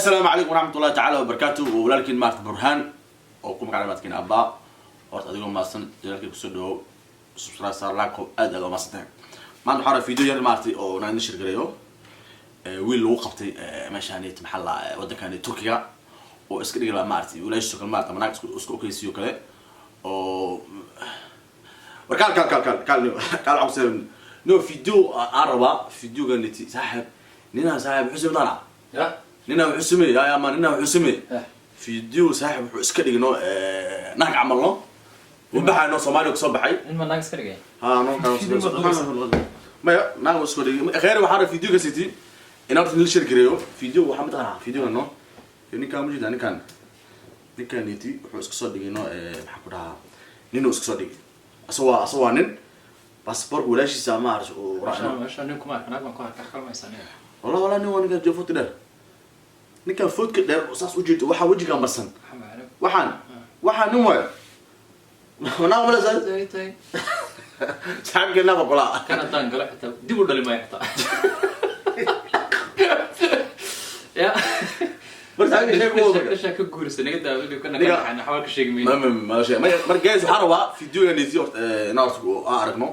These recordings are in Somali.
Assalaamu calaykum waraxmatullahi tacaala wabarakaatu. Walaalkiin maarta Burhaan oo ku magaca maadkiin Abbaa. Horta adigoo mahadsan, channelkii kusoo dhawow, subscribe saar, like, aad aad oo mahadsan tahay. Maanta waxaa rabaa video yar maartay oo naan share gareeyo wiil lagu qabtay meeshaan maxaa la waddankan Turkiga oo iska dhigi lahaa maartay walaashiisoo kale, maarta manaag isku okeysiyo kale oo war kaal kaal kaal kaal kaal kaal waxaan no video aan rabaa videogan niti saaxib ninaa saaxib wuxuu sameeyay. Ya. Ninaa wuxuu sameeyay ya ma ninaa wuxuu sameeyay Eh. video saaxib wuxuu iska dhigno naag camal no wuu baxay no Soomaaliya kasoo baxay. Nin ma naag iska dhigay? Ha no maya, naag uu iska dhigay. Kheer, waxaa rabaa videoga city in horta nila share gareeyo video. Waxaa mataqaanaa videoga no ninkaan ma jeedaa, ninkaan niti wuxuu iska soo dhigay no maxaa ku dhahaa, ninuu iska soo dhigay asagoo waa nin baasaboorka walaashiisa ma arsh uu raacno. Meesha nin kuma arka, naag baan ku arka, kalmaysa aniga. Wallah wallah, nin waa ninkaan joogo foodka dheer, ninkaan foodka dheer oo saas ujeedo, waxaa wejigaa marsan. Maxaa macno? Waxaan nin waayo, naag maleysaa. Tay tay. Saaxiibkii naag kolaa. Kan haddaan galo xitaa dib u dhali maayo xitaa. Ya. Mar saaxiibkii sheeg uu wada. Dhashaa ka guurisa naga daa kana Niga- kana waxba ka sheegi mayno. Ma ma mar guys, waxaan rabaa videogan isi horta inaan horta aan aragno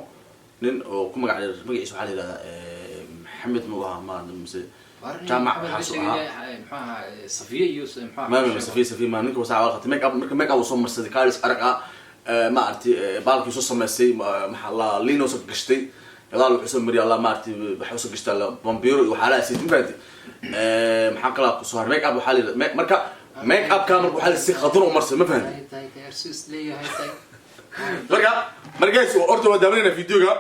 nin oo ku magac dheer, magaciisa waxaa la yihahdaa Maxamed ma ahaa ma mise Jaamac waxaas uu ahaa. Muxuu ahaa Safiya iyo muxuu ahaa? Ma Safiya, Safiya ma ninka wasaa waa qatay make up, marka make up uu soo marsaday, kaalis arag ah, ma aragtay baalkii soo samaystay, maxaa la liino soo gashtay, gadaal wuxuu soo mariyay allah ma aragtay waxa soo gashtay bambiro iyo waxyaalaha siid, ma fahanti? Maxaa kala ku soo haray? Make up waxaa la yidhahdaa marka make up ka marka waxaa la si khadan u marsaday, ma fahanti? Tay tay tay, arsu is leeyahay tay. Marka markaas horta waa daawanayna videoga.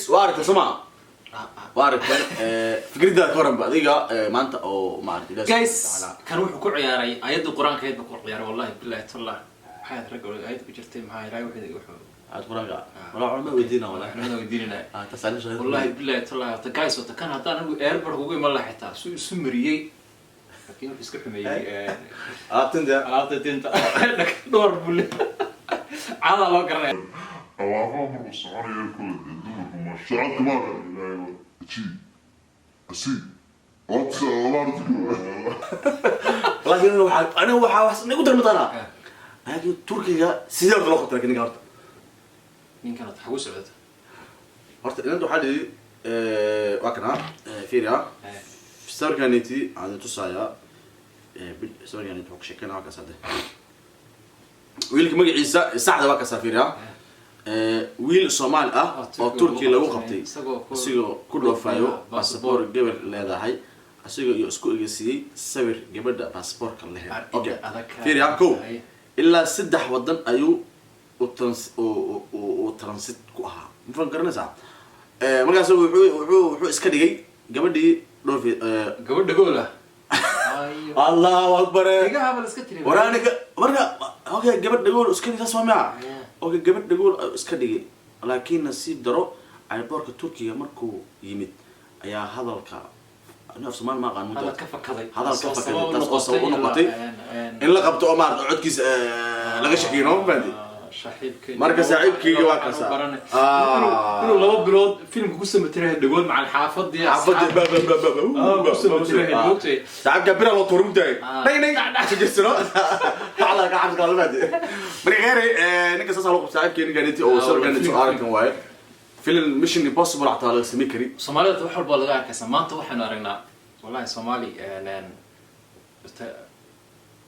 Waa aragtay soo maa? Waa aragtay. Fikradaada ka waranba adiga maanta oo maaragtay Ilaahi Guys, subxaana wa tacaala. Kan wuxuu ku ciyaaray ayadda qur-aanka ahayd buu ku ciyaaray, wallahi billahi tallah. Maxay ahayd ragga ayad ku jirtay? Maxaa Ilaahay wuxuu aad quraanka walaa culama weydiina walaa. Culimada weydiinayna. Ah, taas aan sheegay. Wallahi billahi tallah, wata guys, wata kan haddaan anigu airport kugu iman lahaa xitaa suu isu mariyey, laakiin wuxuu iska xumeeyey alaabtan dee. Alaabta dinta dhowr bule caadaa loo garanaya. Awaafaha markuu soconayo kule dee dumarku ma socodka ma ilaahay ji asi codsa alaartigu. Laakiin waxaa aniga waxaa wax igu darmatana, laakiin Turkiga sidee horta loo qabtay? Laakiin ninka horta Ninkan wata xagu socota. Horta inanta waxaa lihi waa kana fiiriya sawirkaniti aan idin tusayaa sawirkaniti wuxuu ka sheekeynaya waa kaas. Hadde wiilka magaciisa saxda waa kaasaa, fiiriya, wiil Soomaali ah oo Turki lagu qabtay isagoo ku isagoo ku dhoofayo baasaboor gabar leedahay, isagoo iyo isku egeysiiyey sawir gabadha baasaboorka lehed. Okay, fiiriya, kow ilaa saddex wadan ayuu u trans uu transit ku ahaa, ma faham garanaysaa? Markaas wuxuu iska dhigay gabadhii dhoofi. Gabadha goola. Allahu akbar. Dhegahaba la iska tiri. Waraaniga marka okay, gabadh dhagool iska dhigay, saas waa miya? Okay, gabadh dhagool ayuu iska dhigay, laakiin nasiib daro airportka Turkiga markuu yimid ayaa hadalka Af Soomaali ma aqaan. Hadal ka fakaday. Hadal ka Soo fakaday, sabab taas oo sabab u noqotay in in la qabto oo maarata codkiisa laga shakiyo, no fahanti? Saaxiibkay. Marka saaxiibkayga waa kaasa. Inuu 2 bilood filimka ku samatiraya dhagood macal xaafadii. Xaafadii ba ba ba ba. Ku samatiraya, moogtay. Saaxiibka bira loo tuurin tahay. Nay nay jirsano ala ka cabsi kala fahanti. Marka kheyray, ninka saas loo qabto saaxiibkay, ninka niti oo sawirkan niti aragtan waaye, film Mission Impossible xataa laga samey kari. Soomaalida wax walba laga arkaysa. Maanta waxaanu aragnaa wallahi Soomaali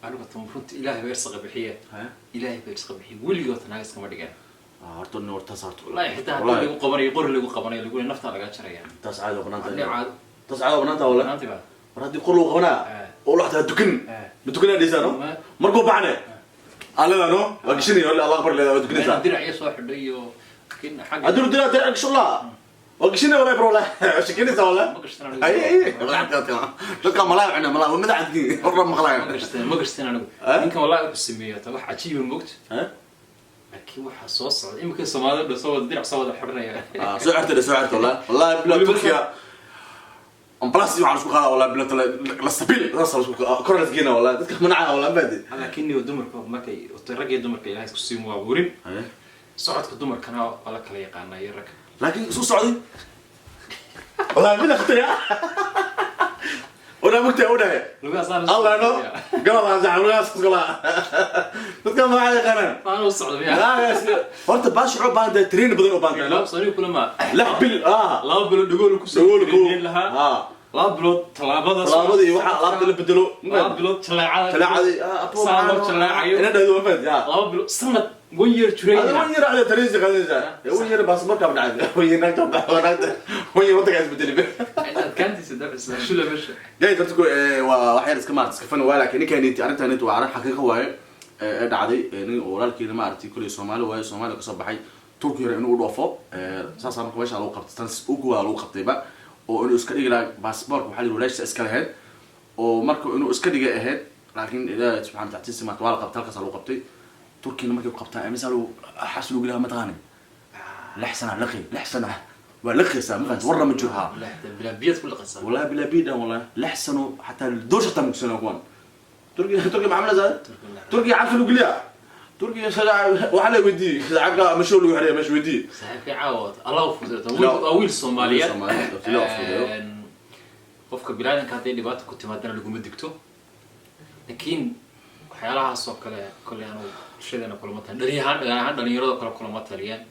anigu tan runta Ilaahay baa irsaqa bixiye, Ilaahay baa irsaqa bixiye, weligood naag iskama dhigeen. Horta nin horta taas horta. Wallahi xitaa haddii lagu qabanayo, qori lagu qabanayo, lagu leeyahay naftaa lagaa jaraya. Taas caadi oo banaanta. Nin caadi. Taas caadi oo banaanta wala. Banaantii baa. War haddii qor lagu qabanaa oo laxtaa dukan ma dukanaa dheysaan no markuu baxne alada no waa gashanaya wala Allah akbar leedaa waa dukanaysaa. Dirac iyo soo xidhay iyo laakiin xagga hadduu dirac dirac gasho laa waa gashanaya wala bro wala shakinaysaa wala. Ma gashtan anigu. Ay ay dadka malaa cuna malaa waa madaxadkii horna maqlaaya. Ma gashtan, ma gashtan anigu. Eh? Ninkan wallahi wuxuu sameeyey ta wax cajiiba, moogta, laakiin waxaa soo socda iminka Soomaalida dhan soo wada dirac soo wada xidhanaya. Soo xirtay, soo xirtay wallah wallahi bila Turkiya ambulance waxaa la isku qaadaa wallah bila la sabil saas la isku kor la isgeynaa wallah dadka manacaa wallah baadi. Laakiin niyo dumarka markay rag iyo dumarka Ilaahay isku siin waa wurin socodka, dumarkana waa la kala yaqaanaa iyo ragga. Laakiin isu socday wallahi bila khataya ona mugtay onahay. Lugahaas. Allah no galaa sax galaa dadka magaca yaqaanaan. Aan u socdo miya? Horta baash wuxuu u baahan tahay train badan u baahan tahay. Laba sano kulama. 6 bil ah. 2 bilood dhagool ku soo dhagool ku lahaa. 2 bilood tallaabada. Tallaabada iyo waxa alaabta la bedelo. 2 bilood jaleecada. Jaleecadii. Saa loo jaleecayo. Ina dhahdo ma fahanti. 2 bilood, sanad, one year Hada training. One year على تريز قادنaysaa one year baasaboorka dhacay, one year naagta naagta one year wadanka isbedelay. Adkaantiisa dabcisa shula meesha. Guys, horta ku waa wax yar iska maarta iska fan waa, laakiin ninkan intii arrintan intii waa arrin xaqiiqo waaye ee dhacday. Nin walaalkiina maaragtay kuley Soomaali waaye, Soomaali kasoo baxay, Turki hore inuu u dhoofo saasaa marka meesha lagu qabtay, tan ugu waa lagu qabtayba oo inuu iska dhigi lahaa baasaboorka waxaa la yidhi walaashiisa iska lahayd oo marka inuu iska dhigay ahayd, laakiin Ilaahay subxaana wataala maarta waa la qabtay, halkaas lagu qabtay. Turkina markay ku qabtaan imisa lagu xas lagu lahaa mataqaanay? 6 sana laqi, 6 sana waa laqaysaa, ma fahanti? Warna ma jiro haa. Bilaa biyad ku laqaysaa. والله بلا بيدا والله 6 sano حتى دوش حتى مكسنا كوان تركي تركي معاملة زاد تركي عارف لو قليا تركي waxaa la weydiiyey lacagga mashruuc lagu xiraya meesha weydiiyey. Saaxiibkay caawa Allah u fududeeyo. La- waa wiil Soomaaliyeed. Wiil Soomaaliyeed, Allah u fududeeyo. Qofka biniaadanka hadday dhibaato ku timaadana laguma digto, laakiin waxyaalahaas oo kale kolley anu bulshadeena kulama talin, dhaliyahaan gaar ahaan dhalinyarada kale kulama taliyeen.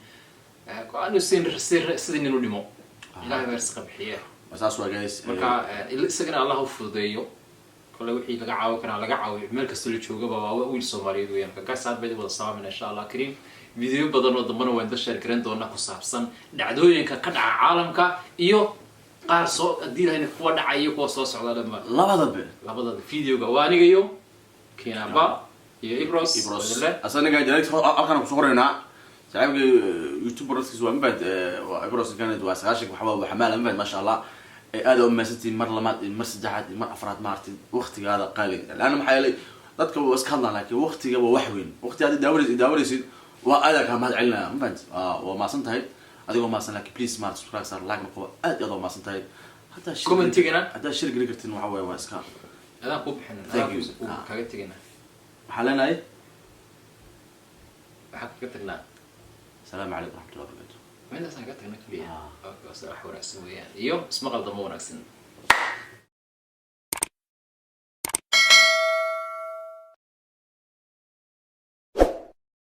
Anu sidii nin u dhimo, Ilahay baa irsaqa bixiye. Saas waa guys. Marka isagana Allah u fududeeyo, kolley wixii laga caawin karaa laga caawiyo, meel kastoo la joogaba waa wiil Soomaaliyeed weeyaan. Marka guys, aad bayd wada salaamayna insha Allah kariim. Video badan oo dambana waan da share garan doonaa ku saabsan dhacdooyinka ka dhaca caalamka iyo qaar soo haddii lahayna kuwa dhacaya iyo kuwa soo socda dhanba. Labadaba. Labadaba videoga waa aniga iyo Kinaba iyo Ibros. Ibros. Wadale. Asaga ninka jaleed halkan kusoo qoraynaa saaxiibka youtuber dadkiisa waa mabad waa Ibros kanad waa 90 waxba waa xamaal mabad maasha Allah. Aad u mahadsantihiin mar labaad iyo mar saddexaad iyo mar afraad maartay waqtigaada qaaliga laana maxaa yeelay dadka waa iska hadlaan, laakiin waqtiga waa wax weyn. Waqti aad daawanaysid daawanaysid waa aad kaa mahad celinaya, ma fahanti? Waa mahadsan tahay adigoo mahadsan, laakiin please maarta subscribe saar, like noqo, aad iyo aad waa mahadsan tahay. Hataa share Commentigana? Haddaa share geli kartin waxa waaye waa iska Adaan kuu bixin. Thank you. Kaga tegina. Waxaa leenahay waxaan kaga tagnaa. Asalaamu calaykum waraxmatullahi wabarakatu. Intaasaan kaga tagna keliya. Ah. Okay, wax wanaagsan weeyaan iyo ismaqal dambe wanaagsan.